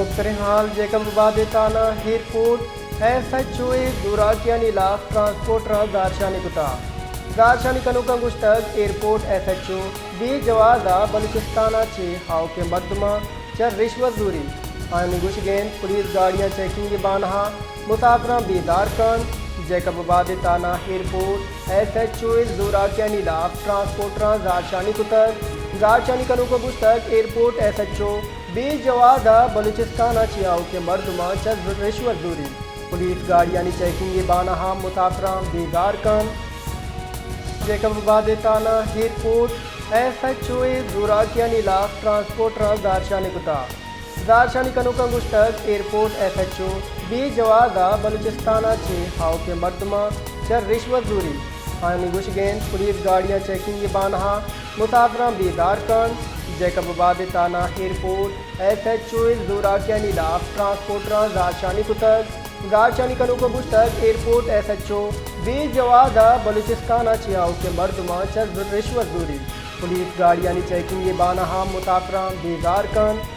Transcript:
مستریں حال، جیکب آباد ءِ تھانہ ایئرپورٹ ایس ایچ او ءِ زوراکیانی لاف ٹرانسپورٹراں زھرشانی کتگ۔ زھرشانی کنوکاں گوشتگ، ایئرپورٹ ایس ایچ او بے جواز ءَ بلوچستان ءَ چہ آؤکیں مردماں چہ رشوت زوری۔ آیانی گوشگ اِنت، پولیس گاڑیاں چیکنگ ءِ بانہ ءَ مسافراں بیزار کنت۔ جیکب آباد ءِ تھانہ ایئرپورٹ ایس ایچ او ءِ زوراکیانی لاف ٹرانسپورٹراں زھرشانی کتگ۔ زھرشانی کنوکاں گوشتگ، ایئرپورٹ ایس ایچ او بے جواز ءَ بلوچستان ءَ چہ آؤکیں مردماں چہ رشوت زوری۔ پولیس گاڑیانی چیکنگ ءِ بانہ ءَ مسافراں بیزار کنت۔ جیکب آباد ءِ تھانہ ایئرپورٹ ایس ایچ او ءِ زوراکیانی لاف ٹرانسپورٹراں زھرشانی کتگ۔ زھرشانی کنوکاں گوشتگ، ایئرپورٹ ایس ایچ او بے جواز ءَ بلوچستان ءَ چہ آؤکیں مردماں چہ رشوت زوری۔ آیانی گوشگ اِنت، پولیس گاڑیاں چیکنگ ءِ بانہ ءَ مسافراں بیزار کنت۔ جیکب آباد ءِ تھانہ ایئرپورٹ ایس ایچ او ءِ زوراکیانی لاف ٹرانسپورٹراں زھرشانی کتگ۔ زھرشانی کنوکاں گوشتگ، ایئرپورٹ ایس ایچ او بے جواز ءَ بلوچستان ءَ چہ آؤکیں مردماں چہ رشوت زوری۔ پولیس گاڑیانی چیکنگ ءِ بانہ ءَ مسافراں بیزار کنت۔